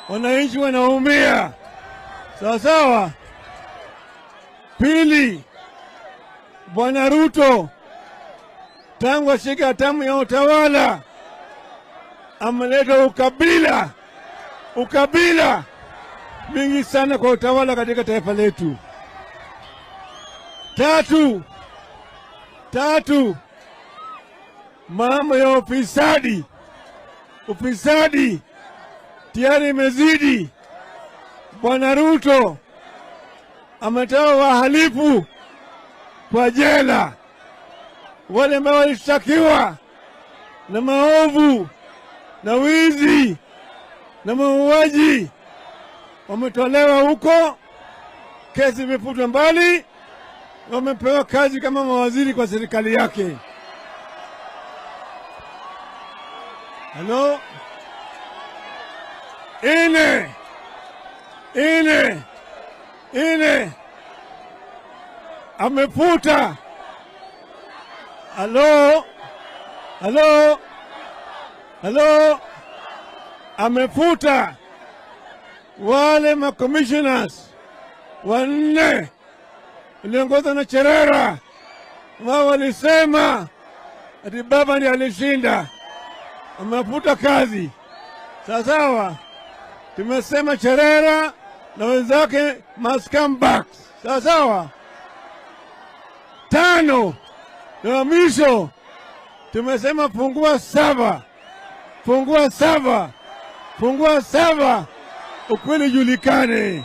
Wananchi wanaumia, sawa sawa. Pili, Bwana Ruto tangu ashike hatamu ya utawala ameleta ukabila, ukabila mingi sana kwa utawala katika taifa letu. Tatu, mambo ya ufisadi, ufisadi tayari imezidi. Bwana Ruto ametoa wahalifu kwa jela, wale ambao walishtakiwa na maovu na wizi na mauaji wametolewa huko, kesi imefutwa mbali, wamepewa kazi kama mawaziri kwa serikali yake. Halo, ine ine ine amefuta. Halo, halo, halo, amefuta wale macommissioners wanne waliongozwa na Cherera, wao walisema ati baba ndiye alishinda, amefuta kazi. Sawa sawa, tumesema Cherera na wenzake must come back. Sawa sawa. Tano na mwisho, tumesema fungua saba, fungua saba, fungua saba, ukweli julikane.